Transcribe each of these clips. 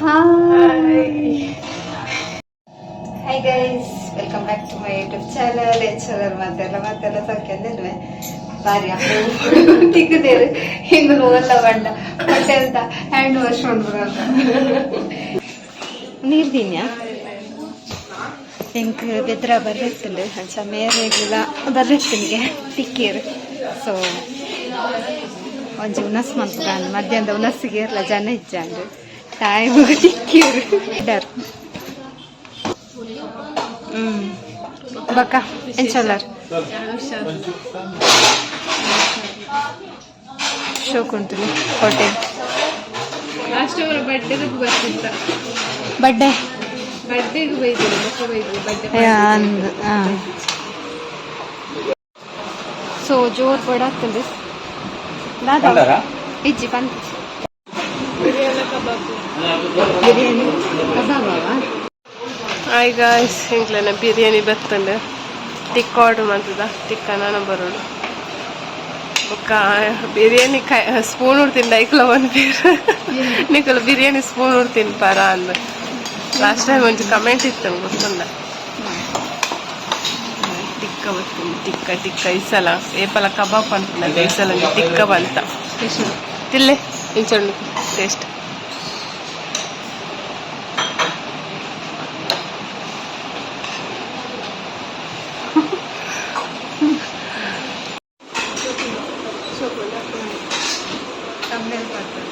Hi hi guys, welcome back to my YouTube channel. ಎಂಚಲರ್ ಮಾತೆಲ್ಲ ಮಾತೆಲ್ಲ ಸೌಖ್ಯಂದಿಲ್ವೇ? ಬಾರಿ ತಿಕ್ಕದೇರು ಹಿಂಗೆ ಎಲ್ಲ ಬಂಡ ಬಟ್ಟೆ ಅಂತ ಹ್ಯಾಂಡ್ ವಾಶ್ ಮಾಡ್ಬೋದು. ನೀರು ದಿನ್ಯಾ ಎಂಕ್ ಬೆದ್ರ ಬರ್ರೆತ್ತುಂಡು. ಅಂಚ ಮೇರೆಗುಲ ಬರ್ರೆತ್ತುನಿಗೆ ತಿಕ್ಕೀರು. ಸೊ ಒಂಜಿ ಉನಸ್ ಮನ್ಪುಗಾಂಡ್. ಮಧ್ಯಾಹ್ನದ ಉನಸ್ಸಿಗೆ ಇರ್ಲ ಜನ ಇಜ್ಜಾಂಡ್, ಟೈಮ್ ತಿಕ್ಕೀರು ಡರ್. ಬಕ್ಕ ಎಂಚಲ್ಲರ್? ಶೋಕ್ ಉಂಟು ಹೋಟೆಲ್. ಲಾಸ್ಟ್ ಅವರ ಬರ್ಡೇಗೆ ಬರ್ತಿತ್ತ. ಬಡ್ಡೆ. ಬರ್ಡೇಗೆ ಬೈದಿಲ್ಲ, ಬೊಕ್ಕ ಬೈದಿಲ್ಲ ಬರ್ಡೇ. ಸೊ ಜೋರ್ ಬಡಾಗ್ತದೆ. ದಾದಾ ಇಜ್ಜಿ ಬಂತು. ಬಿರಿಯಾನಿ ಕಬಾಬ್. ಬಿರಿಯಾನಿ ಕಬಾಬ್. ಹಾಯ್ ಗಾಯ್ಸ್, ಎಂಕ್ಲೆನ ಬಿರಿಯಾನಿ ಬತ್ತಂಡು. ಟಿಕ್ಕ ಆರ್ಡರ್ ಮಾಡ್ತದ, ಟಿಕ್ಕ ನಾನ ಬರೋಡು. ಬೊಕ್ಕ ಬಿರಿಯಾನಿ ಕೈ ಸ್ಪೂನ್ ತಿಂಡ ಐಕ್ಲ ಒಂದು ನಿಕಲ ಬಿರಿಯಾನಿ ಸ್ಪೂನ್ ತಿನ್ಪಾರ ಅಂದ್ ಲಾಸ್ಟ್ ಟೈಮ್ ಒಂಜಿ ಕಮೆಂಟ್ ಇತ್ತು, ಗೊತ್ತುಂಡ. ಟಿಕ್ಕ ಬತ್ತುಂಡು, ಟಿಕ್ಕ ಟಿಕ್ಕ. ಈ ಸಲ ಏಪಲ ಕಬಾಬ್ ಪನ್ಪುನಗ ಈ ಸಲ ಒಂಜಿ ಟಿಕ್ಕ ಬಂತ. ಸ್ಪೆಷಲ್. ತಿಲ್ಲೆ, ಇಂಚೊಂಡು ಟೇಸ್ಟ್. ತಮ್ಮೇಲ್ ಬರ್ತದೆ.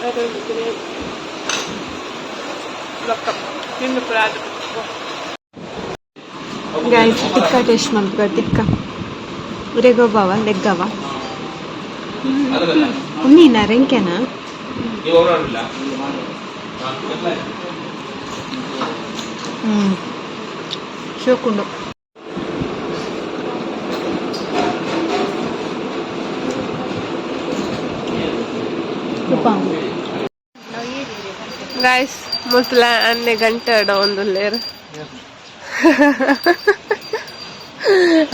ಅದೊಂದು ಬಿರಿಯಾನಿ ಬೊಕ್ಕ ತಿಂದು ಪೂರ ಅದು. ಗಾಯ್ಸ್, ಟಿಕ್ಕ ಟೇಸ್ಟ್ ಮನ್ಪುಗ. ಟಿಕ್ಕ ಉರೆಗೋಬಾವ ಲೆಗ್ಗವ ಉನ್ನೀನ ರೆಂಕೆನಾ? ಶೋಕುಂಡು. ಗಾಯ್ಸ್, ಮುಲ್ತಲ ಅನ್ನೆ ಗಂಟೆ ಅಡ ಒಂದು ಲೇರ್.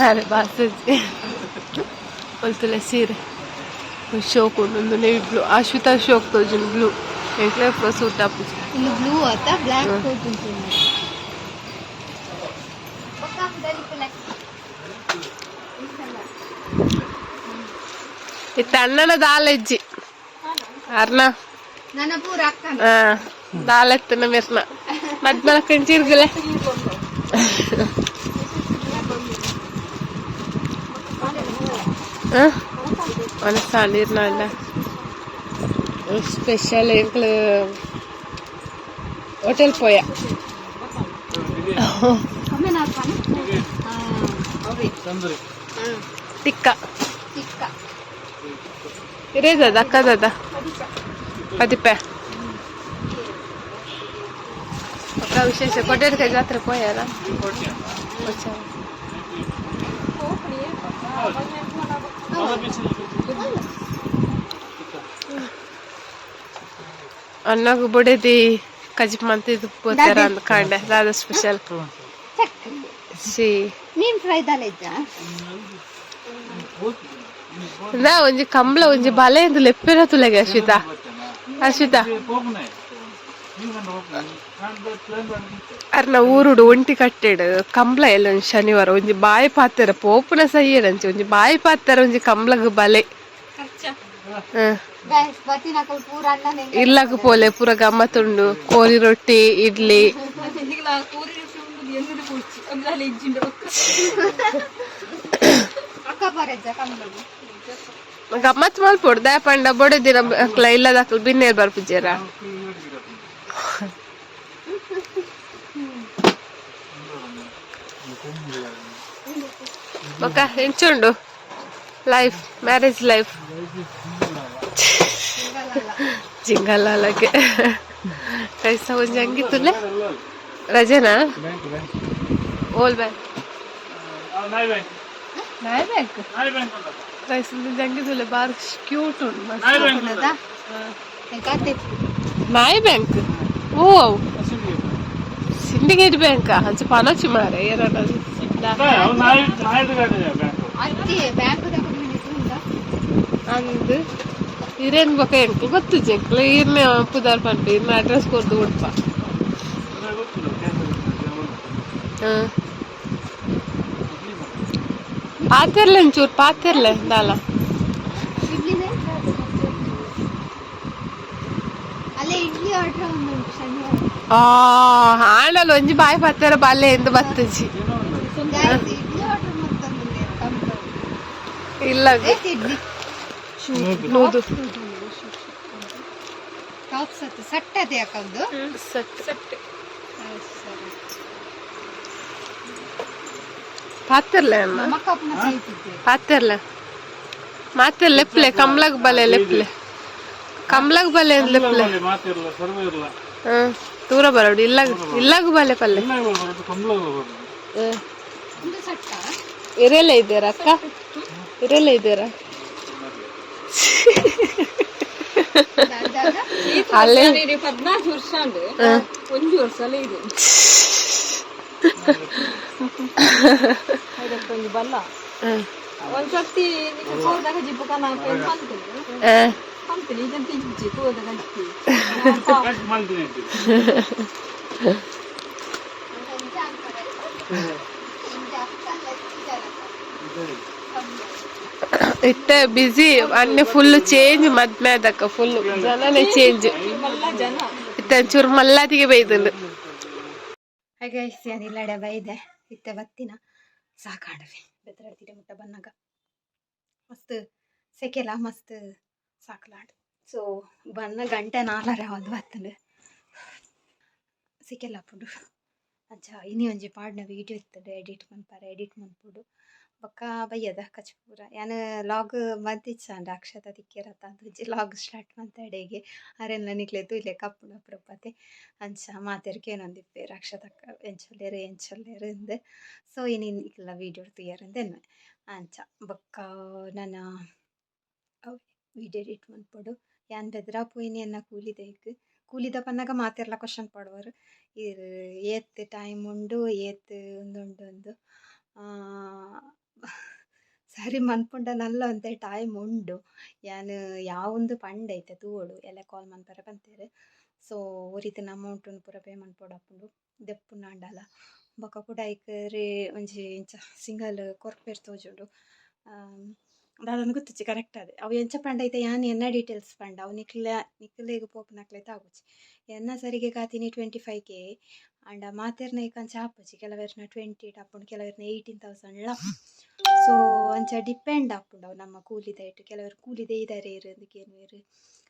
ಅರೆ ಬಾಸಜ್ಜಿ, ಮುಲ್ತಲೆ ಸೀರೆ ಶೋಕ್ ಉಂಡು, ನೇವಿ ಬ್ಲೂ. ಅಶ್ವಿತಾ ಶೋಕ್ ತೋಜುಂಡು ಬ್ಲೂ. ಎಂಕ್ಲೆ ಸೂಟ್ ಆಪುಜಿ. ಇಲ್ಲಿ ಬ್ಲೂ ಆತ ಬ್ಲ್ಯಾಕ್ ಕೋಟ್ ಉಂಟು. ಇತ್ತ ಅಣ್ಣನ ದಾಲೆಜ್ಜಿ ಅರ್ನ. ನನ್ನ ಪೂರ ಅಕ್ಕನ. ಆ ದಾಲೆತ್ತನ ಮೆರ್ನ ಮದ್ಮಲ ಕಂಚಿರ್ಗಲೆ. ಮನಸ್ಸಾಂಡಿರ್ನ ಸ್ಪೆಷಲ್ ಎಂಕ್ಲು ಹೋಟೆಲ್ ಪೋಯ. ಟಿಕ್ಕ. ಚಿಕ್ಕ. ಇರೇದದ ಅಕ್ಕದದ ಪದಿಪೆ. ಅಕ್ಕ, ವಿಶೇಷ ಕೊಟ್ಟೆಡ್ಕ ಜಾತ್ರೆ ಪೋಯಾರ? ಅನ್ನಾಗ ಬೊಡೆದಿ ಕಜಿಪ್ ಮಂತಿದ್ದು ಪೋತಾರ ಅಂದ್ ಕಾಂಡೆ. ದಾದ ಸ್ಪೆಷಲ್ ಸಿ? ಮೀನ್ ಫ್ರೈ ದಾಲ ಇದ್ದ. ನಾ ಒಂಜಿ ಕಂಬ್ಳ ಒಂಜಿ ಬಲೆ ಇಂದು ಲೆಪ್ಪಿನ ತುಲೆಗೆ. ಅಶ್ವಿತಾ, ಅಶ್ವಿತಾ, ಅರ್ನ ಊರುಡು ಒಂಟಿ ಕಟ್ಟೆಡು ಕಂಬ್ಳ ಎಲ್ಲ ಒಂಜಿ ಶನಿವಾರ ಒಂಜಿ ಬಾಯಿ ಪಾತೆರ ಪೋಪುನ ಸೈಯಡಂಚಿ ಒಂಜಿ ಬಾಯಿ ಪಾತೆರ ಒಂಜಿ ಕಂಬ್ಳಗ್ ಬಲೆ. ಗೈಸ್, ಬತ್ತಿನಕಲ್ ಪೂರ ಅಣ್ಣನ. ಇಲ್ಲಗ್ ಪೋಲೆ, ಪೂರ ಗಮ್ಮತ್ತುಂಡು. ಕೋರಿ ರೊಟ್ಟಿ, ಇಡ್ಲಿ. ಅಕ್ಕ ಬರಜ್ಜ ಕಂಬಳಗು? ಗಮ್ಮತ್ ಮಲ್ಪೊಡು ದಾಯ ಪಂಡ ಬೊಡೆ ದಿನ ಅಕ್ಲ ಇಲ್ಲದಕ್ಲು ಬಿನ್ನೇರ್ ಬರ್ಪುಜೆರ. ಬೊಕ್ಕ ಎಂಚುಂಡು ಲೈಫ್, ಮ್ಯಾರೇಜ್ ಲೈಫ್? ಜಿಂಗಲಾಲಗೆ ಕೈಸ ಒಂಜಿ ಅಂಗಿತ್ತುಲೆ. ರಜೆನಾ? ಓಲ್ ಬ್ಯಾಂಕ್, ನಾಯಿ ಬ್ಯಾಂಕ್. ರೈಸ್ ಜಂಗಿದುಲೆ ಬಾರ್ ಕ್ಯೂಟ್ ಉಂಡು ಮಸ್ತ್. ನಾಯಿ ಬ್ಯಾಂಕ್. ಓ, ಸಿಂಡಿಕೇಟ್ ಬ್ಯಾಂಕ್ ಅಂಚ ಪನೋಚಿ ಮಾರೆ ಏರಡ. ಅತ್ತಿ ಬ್ಯಾಂಕ್. ಅಂದ್ ಇರೇನ್ ಬೊಕ ಎಂಕ್ ಗೊತ್ತುಜಿ. ಎಂಕ್ಲ ಈರ್ನ ಪುದರ್ ಪನ್ಪಿ, ಇರ್ನ ಅಡ್ರೆಸ್ ಕೊರ್ದು ಉಡ್ಪ. ಪಾತೆರ್ಲೆ, ಒಂಚೂರು ಪಾತೆರ್ಲೆ ದಾಲ. ಇಡ್ಲಿನೇ. ಅಲ್ಲೇ ಇಡ್ಲಿ ಆರ್ಡರ್ ಉಂಟು ಶನಿವಾರ. ಆ ಹಾಳಲ್ಲ, ಒಂಜಿ ಬಾಯಿ ಪತ್ತೆರ ಬಲ್ಲೆ ಎಂದು ಬತ್ತುಜಿ. Guys, idli order ಮತ್ತೊಂದು. ಇಲ್ಲ. ಇಡ್ಲಿ. ನೂದು. ಟಾಪ್ಸ್ ಅತ್ತು ಸಟ್ ಅದೇ ಯಾಕಂದು. ಸಟ್ ಸಟ್ ಪಾತೆರ್ಲೆ ಅಮ್ಮ. ಮಕ್ಕಪ್ಪನ ಸೈತಿದ್ದೆ. ಪಾತೆರ್ಲೆ, ಮಾತೆ ಲೆಪ್ಲೆ, ಕಮ್ಲಗ್ ಬಲೆ ಲೆಪ್ಲೆ, ಕಮ್ಲಗ್ ಬಲೆ ಲೆಪ್ಲೆ. ಮಾತಿರಲ್ಲ, ಸರ್ವ ಇರಲ್ಲ. ಹ್ಮ್, ದೂರ ಬರೋಡು ಇಲ್ಲ, ಇಲ್ಲಾಗ ಬಲೆ ಪಲ್ಲೆ. ಇಲ್ಲ, ಬರೋದು ಕಮ್ಲಾಗ ಬರೋದು. ಒಂದು ಸಟ್ಟ. ಇರೆಲ್ಲ ಇದ್ದೀರಾ ಅಕ್ಕ? ಇರೆಲ್ಲ ಇದ್ದೀರಾ? ಅಲ್ಲೇ. 14 ವರ್ಷ ಉಂಡು, ಒಂಜಿ ವರ್ಷ ಅಲ್ಲ ಇದು. ಅದಕ್ಕೆ ಒಂಜಿ ಬಲ್ಲ. ಒಂದ್ಸರ್ತಿ ಕೋರ್ದಾಗ ಜಿಪ್ಪು ಕನ ಪಂತೀನಿ. ಪಂತೀನಿ ಇದನ್ನ ತಿಂಚಿ ಕೋದಾಗ ಅಜ್ಜಿ. ಕಟ್ ಮಾಡ್ತೀನಿ ಅಂತೀವಿ. ಇತ್ತೆ ಬಿಸಿ ಅನ್ನೆ, ಫುಲ್ ಚೇಂಜ್. ಮದ್ಮೆ ಅದಕ್ಕ ಫುಲ್ ಜನನೇ ಚೇಂಜ್. ಮಲ್ಲ ಜನ. ಇತ್ತೆ ಒಂಚೂರು ಮಲ್ಲಾದಿಗೆ ಬೈದುಂಡು. ಹಾಗೆ ಇಲ್ಲಡೆ ಬೈದೆ ಇತ್ತೆ ಬತ್ತಿನ ಸಾಕಾಡವೆ ಬೆದರಡ್ತಿದೆ ಮುಟ್ಟ ಬನ್ನಾಗ. ಮಸ್ತ್ ಸೆಕೆಲ, ಮಸ್ತ್ ಸಾಕಲಾಡ್. ಸೊ ಬನ್ನ ಗಂಟೆ ನಾಲರೆ ಒಂದು ಬತ್ತಂಡು, ಸಿಕೆಲ್ಲ ಆಪುಂಡು. ಅಂಚ ಇನಿ ಒಂಜಿ ಪಾಡ್ನ ವೀಡಿಯೋ ಇತ್ತುಂಡು ಎಡಿಟ್ ಮನ್ಪರೆ, ಎಡಿಟ್ ಮನ್ಪುಡು. ಬೊಕ್ಕ ಬಯ್ಯದ ಕಚ್ಪೂರ ಯಾನ್ ಲಾಗ್ ಮಲ್ತಿಚ್ಚಾಂಡ. ಅಕ್ಷತ ತಿಕ್ಕಿರತ್ತ ಅಂತ ಒಂಜಿ ಲಾಗ್ ಸ್ಟಾರ್ಟ್ ಮಂತೆ ಅಡೆಗೆ ಅರೆನ್ಲ ನಿಕ್ಲೆ ತೂಲೆ ಕಪ್ಪುಂಡು ಅಪ್ರೂಪತೆ. ಅಂಚ ಮಾತೆರ್ ಕೇನೊಂದಿಪ್ಪೆರ್, ಅಕ್ಷತಕ್ಕ ಎಂಚೊಲ್ಲೆರ್ ಎಂಚೊಲ್ಲೆರ್ ಇಂದ್. ಸೊ ಇನಿ ನಿಕ್ಲ ವೀಡಿಯೋ ತೂಯೆರ್ ಎನ್ನುವೆ. ಅಂಚ ಬೊಕ್ಕ ನನ ವೀಡಿಯೋ ಎಡಿಟ್ ಮನ್ಪೊಡು. ಯಾನ್ ಬೆದ್ರ ಪೋಯಿನಿ ಎನ್ನ ಕೂಲಿದೈಕ್. ಕೂಲಿದ ಪನ್ನಗ ಮಾತೆರ್ಲ ಕ್ವಶನ್ ಪಾಡುವರು, ಈರ್ ಏತ್ ಟೈಮ್ ಉಂಡು, ಏತ್ ಉಂದುಂಡು ಅಂದ್. ಸರಿ ಮನ್ಪುಂಡ ನಲ್ಲ ಒಂತೆ ಟೈಮ್ ಉಂಡು. ಯಾನ್ ಯಾವೊಂದು ಪಂಡೆ ಇತ್ತೆ ತೂವೊಡು. ಎಲ್ಲೆ ಕಾಲ್ ಮನ್ಪರೆ ಪಂತೆರ್. ಸೊ ಒರಿತಿನ ಅಮೌಂಟುನು ಪೂರ ಪೇ ಮನ್ಪೊಡಾಪುಂಡು ದೆಪ್ಪುನಾಂಡಲ. ಬೊಕ್ಕ ಕುಡ ಐಕ್ ರೇ ಒಂಜಿ ಇಂಚ ಸಿಂಗಲ್ ಕೊರ್ಪೆರ್ ತೋಜುಂಡು. ದಾದಂದ್ ಗೊತ್ತುಜ್ಜಿ ಕರೆಕ್ಟ್ ಆದ್. ಅವು ಎಂಚ ಪಂಡ ಇತ್ತೆ ಯಾನ್ ಎನ್ನ ಡೀಟೇಲ್ಸ್ ಪಂಡ ಅವು ನಿಕ್ಲೆ ನಿಕ್ಲೆಗ್ ಪೋಪುನಕ್ಲೆ ಆಪುಜಿ. ಎನ್ನ ಸರಿಗೆ ಕಾತಿನಿ 25K ಆಂಡ ಮಾತೆರ್ನ ಐಕ್ ಅಂಚ ಆಪುಜಿ. ಕೆಲವೆರ್ನ 28 ಆಪುಂಡು, ಕೆಲವೆರ್ನ 18,000 ಲ. ಸೊ ಅಂಚ ಡಿಪೆಂಡ್ ಆಪುಂಡು ಅವು ನಮ್ಮ ಕೂಲಿದ ಇಟ್ಟು. ಕೆಲವೆರ್ ಕೂಲಿ ದೇಯ್ದಾರೆ ಅಂದ್ ಕೇನುವೆರ್.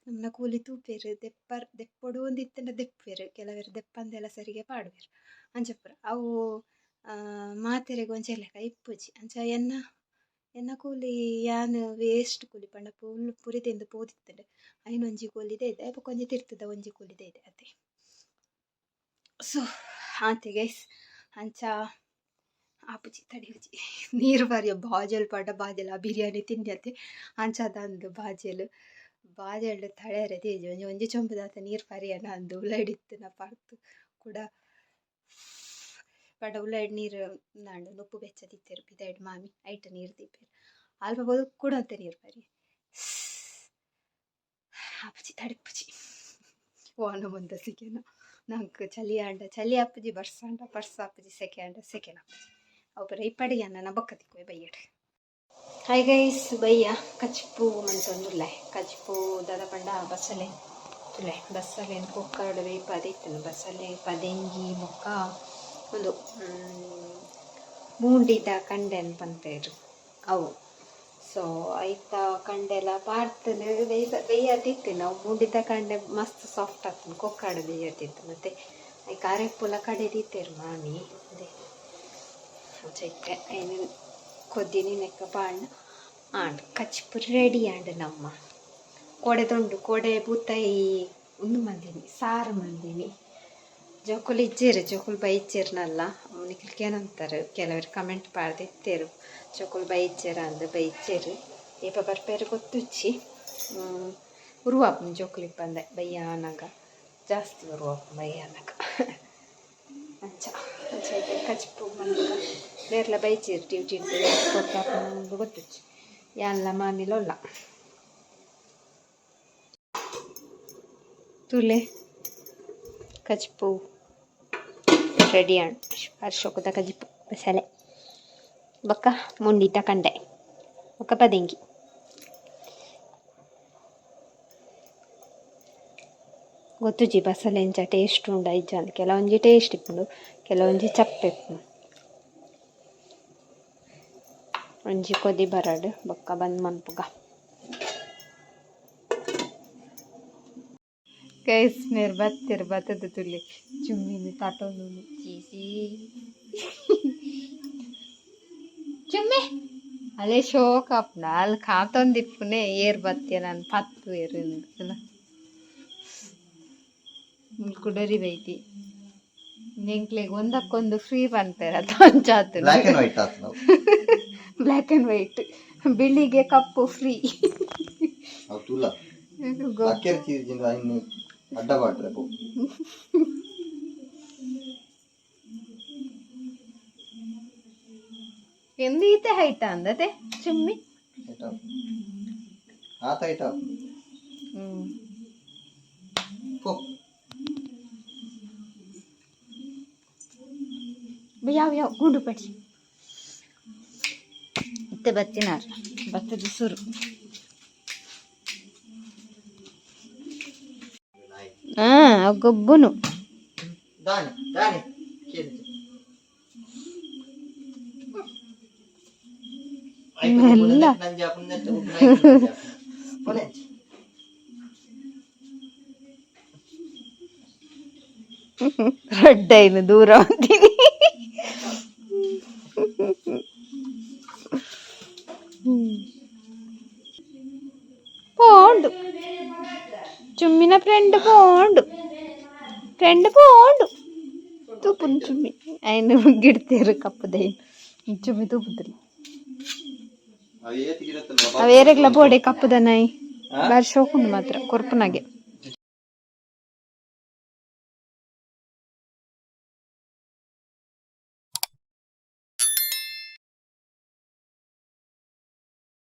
ನಮ್ನ ಕೂಲಿ ತೂಪೆರ್, ದೆಪ್ಪರ್ ದೆಪ್ಪೊಡು ಅಂದ್ ಇತ್ತ್ಂಡ ದೆಪ್ಪುವೆರ್. ಕೆಲವೆರ್ ದೆಪ್ಪಂದೆಲ ಸರಿಗೆ ಪಾಡುವೆರ್. ಅಂಚ ಪೂರ ಅವು ಮಾತೆರೆಗ್ ಒಂಜೆ ಲೆಕ್ಕ ಇಪ್ಪುಜಿ. ಅಂಚ ಎನ್ನ ಎನ್ನ ಕೂಲಿ ಯಾನ್ ವೇಸ್ಟ್ ಕೂಲಿ ಪಂಡ ಫುಲ್ ಪುರಿ ತಿಂದು ಪೋದಿತ್ತುಂಡು. ಐನ್ ಒಂಜಿ ಕೂಲಿ ಇದೆ, ಬೊಕ ಒಂಜಿ ತಿರ್ತುದ ಒಂಜಿ ಕೂಲಿ ಇದೆ ಅತೆ. ಸೊ ಆತೆ ಗೈಸ್. ಅಂಚ ಆಪುಜಿ, ತಡೆಯುಜಿ. ನೀರು ಬಾರಿಯ ಬಾಜಲ್ ಪಂಡ ಬಾಜಲ್, ಆ ಬಿರಿಯಾನಿ ತಿಂಡಿ ಅತೆ ಅಂಚ ದಂದು ಬಾಜಲ್ ಬಾಜಲ್ಡ್ ತಡೆಯರೆ ತೇಜಿ. ಒಂಜಿ ಒಂಜಿ ಚೊಂಬುದಾತ ನೀರು ಪರಿಯನ ಅಂದು ಉಲೈಡಿತ್ತಿನ ಪರ್ತು ಕೂಡ ಪಂಡ ಉಲೈಡ್ ನೀರು ನಾಂಡು ನುಪ್ಪು ಬೆಚ್ಚ ದಿತ್ತೆರ್ ಪಿದೈಡ್ ಮಾಮಿ, ಐಟ್ ನೀರು ದೀಪೆರ್. ಅಲ್ಪ ಪೋದು ಕುಡೊಂತೆ ನೀರು ಪರಿ. ಆಪುಜಿ, ತಡೆಪುಜಿ. ವಾನ ಮುಂದೆ ಸಿಕೆನ ನಂಕ್ ಚಳಿ ಆಂಡ ಚಳಿ ಆಪುಜಿ, ಬರ್ಸ ಆಂಡ ಬರ್ಸ ಆಪುಜಿ, ಸೆಕೆ ಆಂಡ ಸೆಕೆನ ಆಪುಜಿ. ಅವು ಪೂರ ಇಪ್ಪಡಿ ಯಾನ್ ಬೊಕ್ಕ ತಿಕ್ಕುವೆ ಬಯ್ಯಡ್. Hi guys, ಬಯ್ಯ ಕಚ್ಪು ಮಂತೊಂದುಲ್ಲೆ. ಕಚ್ಪು ದಾದ ಪಂಡ ಬಸಲೆ ತುಲೆ, ಬಸಲೆನ್ ಕುಕ್ಕರ್ಡ್ ಬೇಯ್ಪಾದ್ ಇತ್ತುಂಡು. ಬಸಲೆ, ಪದೆಂಗಿ ಬೊಕ್ಕ ಉಂದು ಮೂಂಡಿದ ಕಂಡೆನ್ ಪನ್ಪೆರ್ ಅವು. ಸೊ ಐತ ಕಂಡೆಲ ಪಾಡ್ತುಂಡು ಬೇಯ್ಪ ಬೇಯ್ಯದಿತ್ತು. ಅವು ಮೂಂಡಿದ ಕಂಡೆ ಮಸ್ತ್ ಸಾಫ್ಟ್ ಆತುಂಡು ಕುಕ್ಕರ್ಡ್ ಬೇಯ್ಯದಿತ್ತು. ಮತ್ತೆ ಐಕ್ ಅರೆಪುಲ ಕಡೆದಿತ್ತೆರ್ ಮಾಮಿ. ಅದೇ ಅಂಚ ಇತ್ತೆ ಐನ್ ಕೊದ್ದಿನಿ ನೆಕ್ಕ ಪಾಡ್ಂಡ ಆಂಡ್, ಕಚ್ಪು ರೆಡಿ ಆಂಡ್. ನಮ್ಮ ಕೋಡೆ ತುಂಡು ಕೋಡೆ ಬೂತಾಯಿ ಉಂದು ಮಲ್ದಿನಿ, ಸಾರು ಮಲ್ದಿನಿ. ಜೋಕುಲು ಇಜ್ಜೆರ್, ಜೋಕುಲು ಬೈಚೆರ್ನಲ್ಲ. ನಿಕ್ಲ್ ಕೇನಂತಾರೆ, ಕೆಲವರು ಕಮೆಂಟ್ ಪಾಡ್ದಿತ್ತೆರ್ ಜೋಕುಲು ಬೈಚೆರ್ ಅಂದ್. ಬೈಚೆರ್, ಏಪ ಬರ್ಪೆರ್ ಗೊತ್ತುಜ್ಜಿ. ಉರುವಾಪುಂಡು ಜೋಕುಲು ಇಪ್ಪಂದೆ ಬಯ್ಯಾನಗ, ಜಾಸ್ತಿ ಉರುವಾಪುಂಡು ಬಯ್ಯಾನಗ. ಅಂಚ ಅಂಚ ಇತ್ತೆ ಕಚ್ಪು ಮಲ್ಪುಗ. ಬೇರ್ಲ ಬೈಚೆರ್, ಡ್ಯೂಟಿ ಪೊರ್ತಾಪುಂಡು ಗೊತ್ತುಜ್ಜಿ. ಯಾನ್ಲ ಮಾಮಿಲ ಉಲ್ಲ. ತೂಲೆ ಕಜ್ಪು ರೆಡಿ ಆಂಡ್. ಅರ್ಶೋಕದ ಕಜಿಪು, ಬಸಲೆ ಬೊಕ್ಕ ಮುಂಡಿತ ಕಂಡೆ ಬೊಕ್ಕ ಪದೆಂಗಿ. ಗೊತ್ತುಜಿ ಬಸಲೆ ಎಂಚ ಟೇಸ್ಟ್ ಉಂಡ ಇಜ್ಜ ಅಂದ್. ಕೆಲವೊಂಜಿ ಟೇಸ್ಟ್ ಇಪ್ಪುಂಡು, ಕೆಲವೊಂಜಿ ಚಪ್ಪೆ ಇಪ್ಪುಂಡು. ಒಂಜಿ ಕೊದಿ ಬರಡ್, ಬೊಕ್ಕ ಬಂದ್ ಮನ್ಪುಗ. ಗೈಸ್, ಮೇರ್ ಬತ್ತೆರ್. ಬತ್ತದ ತುಲೆ, ಚುಮ್ಮಿನ ತಟೊಂದು. ಚೀಸಿ ಚುಮ್ಮೆ ಅಲೆ ಶೋಕ್ ಆಪುಂಡು. ಅಲ್ಲಿ ಕಾತೊಂದಿಪ್ಪುನೆ, ಏರ್ ಬತ್ತೆ ನಾನು ಪತ್ತುವೆರ್ ಇಂದ್. ಮುಲ್ ಕುಡರಿ ಬೈದಿ. ಎಂಕ್ಲೆಗ್ ಒಂದಕ್ಕೊಂದು ಫ್ರೀ ಪನ್ಪೆರ್ ಅತ್ತ, ಅಂಚಾತುಂಡು. ಬ್ಲ್ಯಾಕ್ ಅಂಡ್ ವೈಟ್ ಆತು ನಾವು. ಬ್ಲ್ಯಾಕ್ ಅಂಡ್ ವೈಟ್, ಬಿಳಿಗೆ ಕಪ್ಪು ಫ್ರೀ. ಅವು ತುಲ ಲಕ್ಕೇರ್ ಚೀರ್ಜಿಂದ ಇನ್ನು ಅಡ್ಡ ಬಾಟ್ರೆ ಪೋ. ಎಂದು ಈತೆ ಹೈಟ್ ಅಂದತೆ ಚುಮ್ಮಿ. ಹೈಟ್ ಆಪು, ಆತ ಹೈಟ್ ಆಪು. ಪೋ. ಯಾವ ಯಾವ ಗುಂಡು ಪಡಿ ಇತ್ತೆ ಬತ್ತಿನಾರ್ ಬತ್ತದ ಸುರು. ಹಾ, ಗೊಬ್ಬುನು. ದಾನಿ ದಾನಿ ಕೇಳಿತು. ಮೆಲ್ಲ. ನಂಜ ಪುಣ್ಣೆತ್ತ. ಪುಣೆಂಚಿ. ರಡ್ಡೈನು ದೂರ ಅಂತೀನಿ. ಪೋಂಡು ಚುಮ್ಮಿನ ಫ್ರೆಂಡ್ ಪೋಂಡು, ಫ್ರೆಂಡ್ ಪೋಂಡು. ತೂಪುನು ಚುಮ್ಮಿ ಐನು ಗಿಡ್ತೇರು ಕಪ್ಪುದೈನು ಚುಮ್ಮಿ ತೂಪುದಿಲ್ಲ. ಅವೇರೆಗ್ಲ ಬೋಡೆ ಕಪ್ಪುದ ನಾಯಿ. ಬಾರಿ ಶೋಕುಂಡು ಮಾತ್ರ ಕೊರ್ಪುನಾಗೆ.